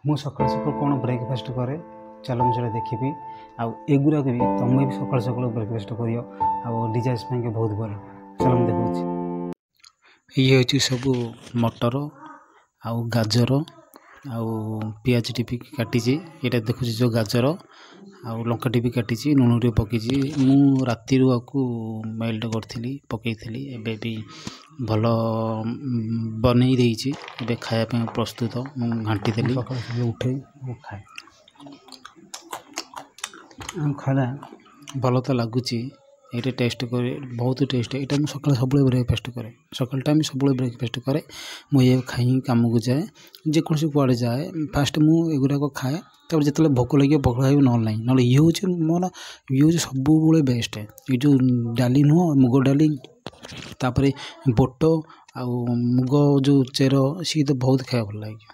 ମୁଁ ସକାଳୁ ସକାଳୁ କ'ଣ ବ୍ରେକଫାଷ୍ଟ କରେ, ଚାଲ ମୁଁ ସେଇଟା ଦେଖିବି। ଆଉ ଏଗୁଡ଼ାକ ବି ତୁମେ ବି ସକାଳୁ ସକାଳୁ ବ୍ରେକଫାଷ୍ଟ କରିବ, ଆଉ ଡିଜାଇସ୍ ପାଇଁକି ବହୁତ ଭଲ। ଚାଲ ମୁଁ ଦେଖାଉଛି। ଇଏ ହେଉଛି ସବୁ ମଟର ଆଉ ଗାଜର ଆଉ ପିଆଜ ଟିକେ କାଟିଛି। ଏଇଟା ଦେଖୁଛି ଯେଉଁ ଗାଜର ଆଉ ଲଙ୍କା ଟିକେ କାଟିଛି, ଲୁଣ ଟିକେ ପକେଇଛି। ମୁଁ ରାତିରୁ ଆକୁ ମେଲ୍ଟ କରିଥିଲି, ପକେଇଥିଲି। ଏବେ ବି ଭଲ ବନେଇ ଦେଇଛି, ଏବେ ଖାଇବା ପାଇଁ ପ୍ରସ୍ତୁତ। ମୁଁ ଘାଣ୍ଟି ଦେଲି। ସକାଳୁ ସକାଳୁ ଉଠେଇ ମୁଁ ଖାଏ, ଆଉ ଖାଇଲା ଭଲ ତ ଲାଗୁଛି। ଏଇଟା ଟେଷ୍ଟ କରେ, ବହୁତ ଟେଷ୍ଟ। ଏଇଟା ମୁଁ ସକାଳେ ସବୁବେଳେ ବ୍ରେକଫାଷ୍ଟ କରେ। ସକାଳ ଟାଇମ୍ ସବୁବେଳେ ବ୍ରେକଫାଷ୍ଟ କରେ। ମୁଁ ଇଏ ଖାଇ ହିଁ କାମକୁ ଯାଏ, ଯେକୌଣସି କୁଆଡ଼େ ଯାଏ। ଫାଷ୍ଟ ମୁଁ ଏଗୁଡ଼ାକ ଖାଏ, ତାପରେ ଯେତେବେଳେ ଭୋକ ଲାଗିବ ପଖାଳ ଖାଇବି, ନହେଲେ ନାହିଁ। ନହେଲେ ଇଏ ହେଉଛି ମୋର, ଇଏ ହେଉଛି ସବୁବେଳେ ବେଷ୍ଟ। ଏ ଯେଉଁ ଡାଲି ନୁହଁ, ମୁଗ ଡାଲି, ତାପରେ ବୋଟ ଆଉ ମୁଗ ଯେଉଁ ଚେର, ସିଏ ତ ବହୁତ ଖାଇବା ଭଲ ଲାଗିବ।